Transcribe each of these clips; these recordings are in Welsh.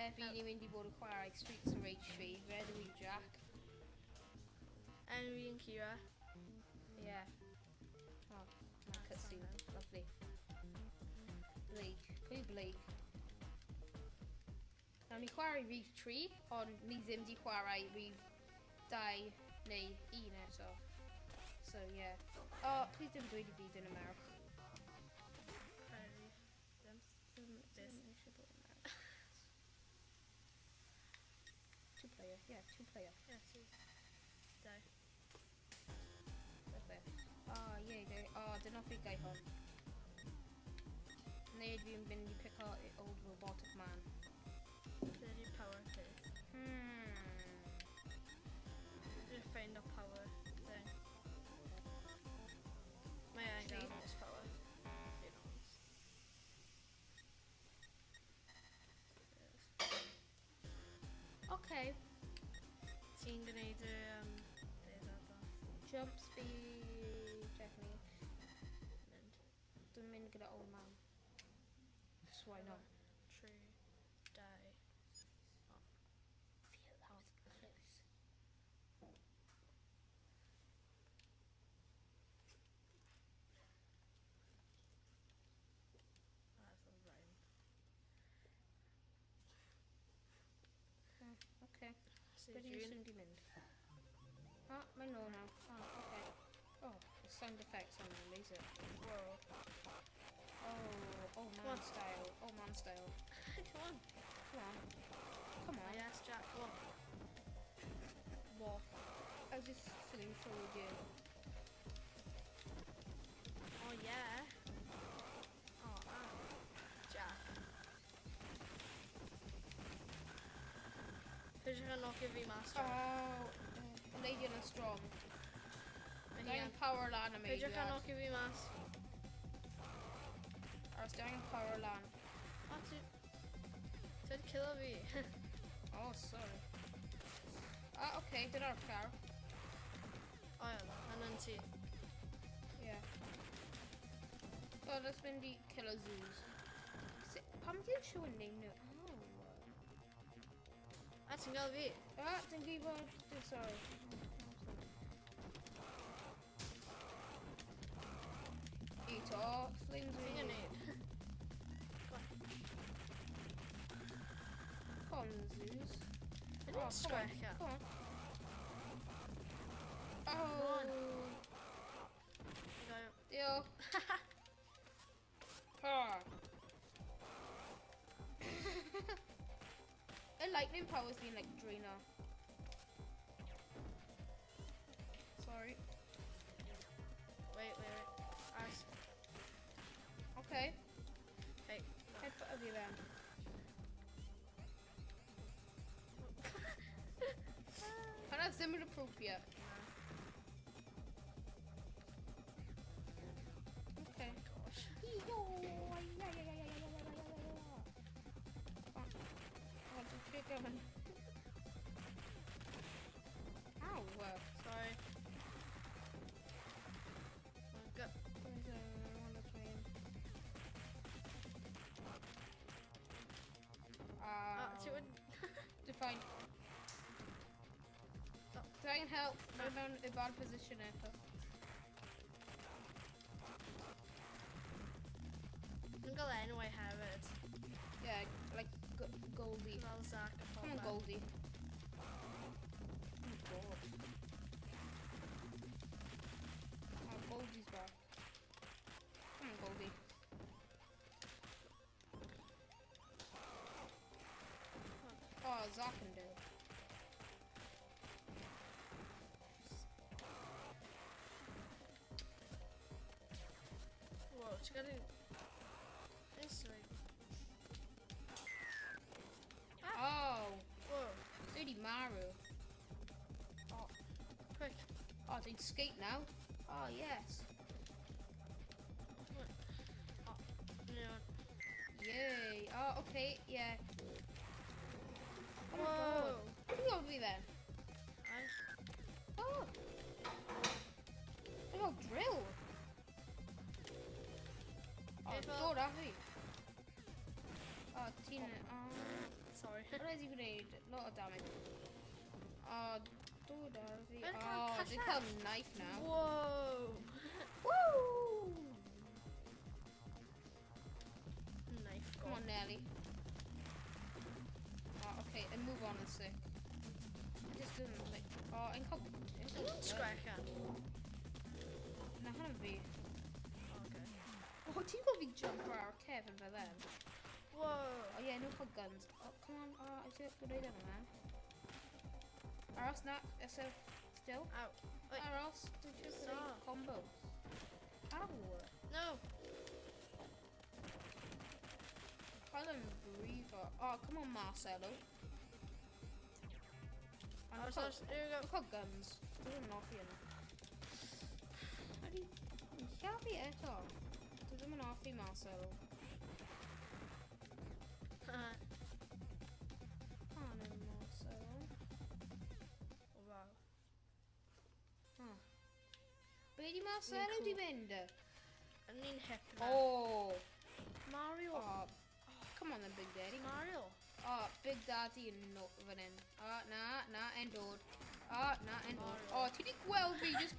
Heddi ni'n mynd i bod yn chwarae Streets of Rage 3. Fe ydw i'n Jack. Enw i'n Kira. Yeah. Oh, my cutscene. Lovely. Blake. Pwy Blake? Nawr ni chwarae rhif 3, ond ni ddim di chwarae rhif 2 neu 1 eto. So, yeah. Oh, please dim dweud i fi dyn y merch. Credu. Ddim. Ddim, ddim eisiau bod yn merch. Two player, yeah, two player. Yeah, two. Dau. Perfect. Oh, yeah, yeah. Oh, dyna fi gai hwn. Neu dwi'n mynd i pick up the old robotic man. Dyna power peth. Dwi'n ffeind o power thing. Mae angen Tri. gael most power. Fi'n honest. Yes. Okay. Ti'n gwneud y beth arall? Jump speed technique. Mynd. Dwi'n mynd gyda old man. So why not? 3, 2, Feel that was close. That's a rhyme. Okay. So Be dwi'n... dwi'n di mynd? Ah, mae'n nôl now. Ah, okay. Oh, the sound effects are amazing. Whoa. Oh, old Come man on. style. Old man style. Come on. Come on. Come Oh, on. yes, Jack, come on. What? I was just feeling forward you. Oh, yeah. Oh, ah. Jack. Peidiwch â nocio fi mas, Jack. Oh, lady yn strong. Mae hi Dying yn- power lan am Peidiwch â eiliad. nocio fi mas. Aros, dying power lan. O, ti... Ti wedi kilo fi. Oh, sorry. Ah, okay, dyna'r car. O, iawn, yn ti. Yeah. So, let's mynd i kill a zoos. Pam di'n show yn name nhw? Oh. A ti'n gael fi? Ah, dwi'n gwybod. Dwi'n sorry. Eto, flames Ti'n fi. gwneud? Come on, zoos. Ydy'n Oh, come on, sgrechian? Come on. Oh. on. Diolch. Ha. Y lightning power's been like drainer. Sorry. Wait, wait, wait. Aros. Okay. Hey. Headbutt of you then. Hwnna ddim yn appropriate. Okay. Gosh. Yo, yeah, yeah, yeah, yeah, yeah, yeah, yeah, yeah, yeah. Oh, oh, dwi'n trio gofyn. Ow. Sorry. Go. There's a one between. Ah, ti wedi... Define. Oh. Dwi angen help. Mae mewn y bad position eto. Dwi'n gael enwau hefyd. Yeah, like Goldie. Fel Zac a Come on, popeth. Goldie. Oh god. Oh, Goldie's back. Come on, Goldie. Oh, Zac can do. Whoa, ti'n gael Instantly. Oh, Whoa, Dirty Maru. Oh, quick. oh, they skate now. Oh, yes. Oh, no. Yay. Oh, okay, yeah. Oh my Whoa. god. What do you want to be then? I... Oh. I got drill. Oh, Efo- dod â fi. Oh, ti'n... Oh. Sorry. Hwnna wedi gwneud lot o damage. O, dod ar fi. Mae'n O, cael dwi'n cyllell. cael knife now. Whoa! Woo! Knife Come god. on, Nelly. Oh, okay, and move on and sick. Just doesn't like. Oh, yn cael... yn cael Dwi'n sgrechian. Na, hwnna'n fi. Okay. Oh, ti'n gweld fi jump ar cefn fel then? Whoa! Oh yeah, nhw'n cael guns. Oh, come on. Oh, I eisiau gwneud yma, man. Aros, na. Eso, still. Ow. Wait. Aros, dwi'n eisiau Stop. gwneud combo. Ow. No! Cael yn brifo. Oh, come on, Marcelo. Aros, aros, here we go. Dwi'n cael guns. Dwi'n yn hoffi yna. Ydy... Lladd fi eto. Dwi ddim yn hoffi Marcelo. Oh, no, Marcelo. Wow. Oh. Be di Marcelo di mynd? Yn ni'n hip now. Oh. Mario. Oh. Come on then, Big Daddy. Mario. Oh, Big Daddy yn no, fan hyn. Oh, na, na, en dod. Oh, na, en dod. Mario. Oh, ti di gweld fi just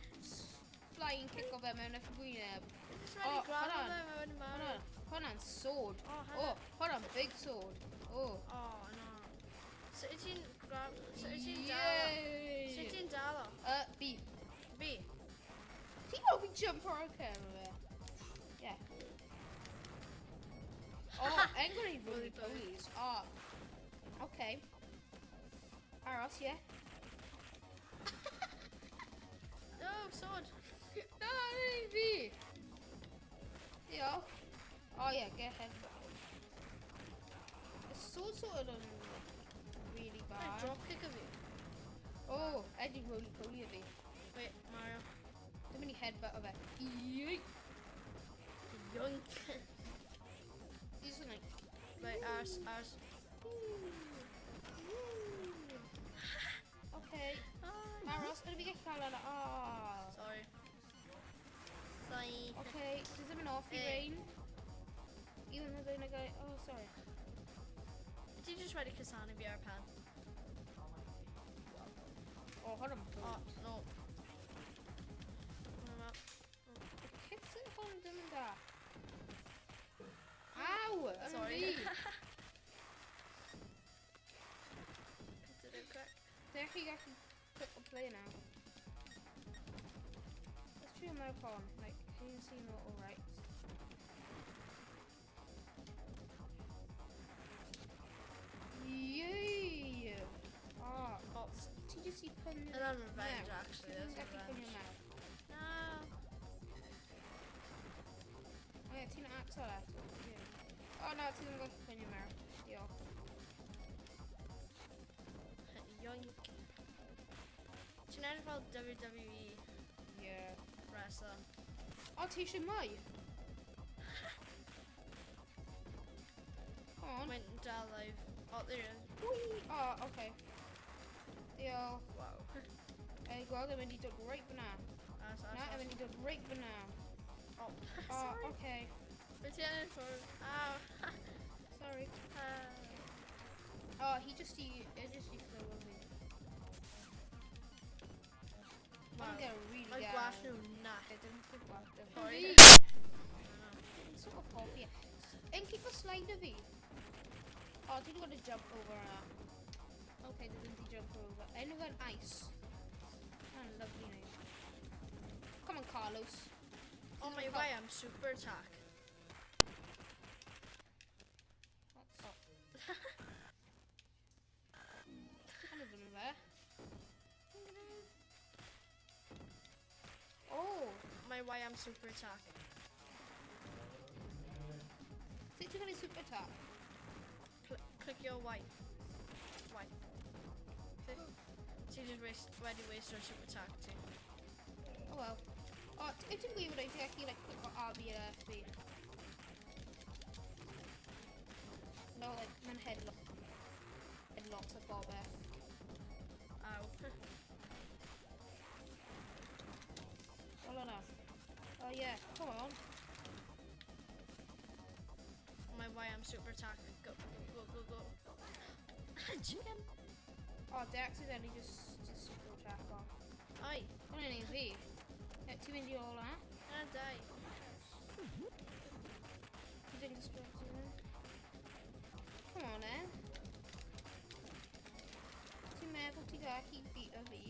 flying kick o fe mewn eich gwyneb. Just Oh, wedi gweld hold on. fe mewn Mario. Hwnna'n, hwnna'n sword. Oh, Oh, hwnna'n big sword. Oh. Oh, no. Sut wyt ti'n grab... Sut wyt ti'n dal o? Sut Yay! wyt ti'n dal o? B. B. Ti'n gweld fi jump ar y cefn fe? Yeah. Oh, en gwneud roly polies. Oh. Okay. Aros, yeah. No, sword. Na, nid fi. Diolch. Oh yeah, get head. The sword sort of yn really Mae bad. drop kick o fi. Oh, Eddie roly poly fi. Wait, Mario. Dwi'n mynd i headbutt o fe. Yeet. Yoink. These are like... Wait, aros, aros. Okay. Ah, Aros, ydw fi gallu cael yna. Ah. Sorry. Sorry. Okay, dwi ddim yn off i Eh. rain. Even though they're gonna go, oh sorry. Ti just wedi cysanu fi ar pen. Oh, hold on. Oh, no. Hwnna. Kicks yn hwn ddim yn da. Aw! Yn Sorry. fi! Did it crack? Dych chi gallu click o play now. Let's try mewn hon. Like, can you see not alright? Yay! Ah, Oh, ti jyst i pyn... Yna'n revenge, Mew. actually. Ti ddim That's gallu pynio revenge. mew. No. O ie, ti'n atal eto. Yeah. O na, ti ddim yn gallu pynio mew. Diolch. Yoink. Ti'n edrych fel WWE Yeah. wrestler. O, ti eisiau mwy? Come on. Mae'n dal live. Oh, there it is. Whee! O, okay. Diolch. Wow. Ei, gweld yn mynd i dod reit fyna. Aros, Na, aros, yn aros. mynd i dod reit fyna. Oh, O, sorry. okay. Be ti ennill ffwrdd? Ow. Sorry. Ah. Oh, he just i... It just i flow over. Wow. I'm getting really Mae down. gwallt nhw nac. Ie, dim yn gwallt nhw. Sorry. Fi! Yn sort of hoffi. e. Yn keep o slide fi. Oh, ti'n gwybod y jump over yna. Okay, dwi ddim di jump over. Enw fe'n ice. That's lovely name. Come on, Carlos. Oh, my way, I'm super attack. That's... Hwnnw ddim yn fe. Oh, My way, I'm super attack. sut ti'n gwneud super attack? Click your Y. Y. Click. Ti just waste, wedi waste your super attack ti. Oh well. Oh, wyt ti'n gwybod ti'n gallu like, click o R, B a F, B? No, like, mae'n headlock. Headlocks a bobeth. Ow. Well enough. Oh yeah, come on. My Y, I'm super attack. Go, go, go, go, go. Chicken. Oh, they accidentally just go track off. Oi. Hwna'n un fi. Ie, ti'n mynd i ôl hwnna? Na, dau. Ti ddim distracted fe? Come on, eh? Ti'n meddwl ti gallu beat o fi?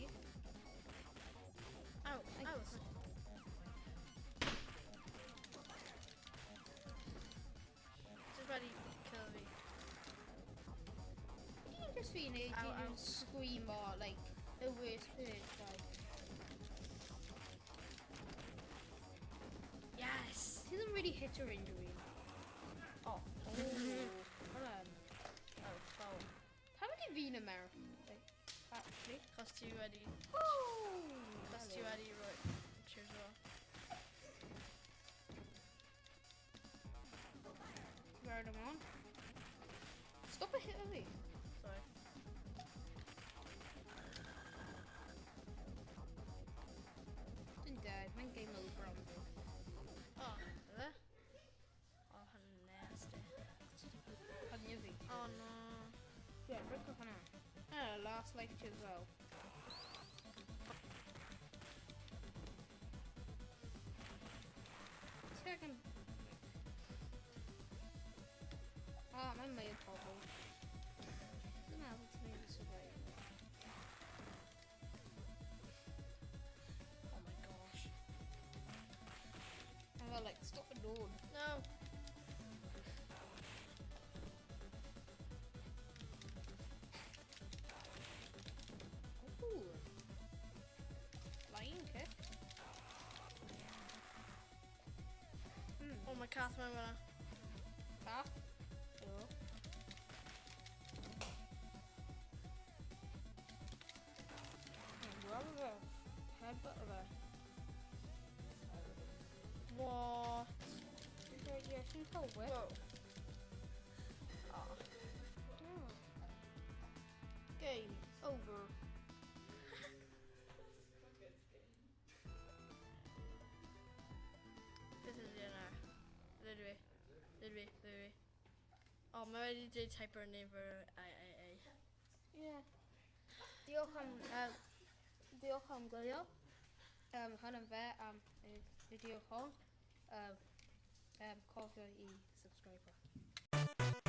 Ow, ow. Just wedi kill fi. Ti'n just fi neu Ow, ti'n ow. screamo, like, the worst peth, like. Yes! Ti ddim really hit or injury. Oh. Oh. Hold on. Oh, foul. Pam ydi fi'n American? Like, actually. Cos ti wedi... Oh! Cos ti wedi rhoi... Cheers o. Round them on. Stop a hit of fi. Sorry. Dwi'n dead. Mae'n game over am fi. Oh, yfe? Oh, hwnna'n nasty. Hynny fi. Oh, no. Yeah, break off hwnna. Ah, last life ti as well. Ti angen... Ah, mae'n mwy o pobl. Dwi'n meddwl ti'n mynd i survive. Oh my gosh. I'm fel, like, stop and dod. No. Ooh. Flying kick. Oh, mae cath mewn fyna. Cath. Oh. Grab fe. Headbutt fe. What? Yeah, ti'n cael whip. Whoa. Oh. Oh. Game over. Beth ydy yna? Ble dwi? Ble dwi? Ble dwi? O, mae wedi dweud type her name for I, I, I. Yeah. Diolch am gwylio. Hwn yn fe am y fideo hwn. Cofio i subscribe.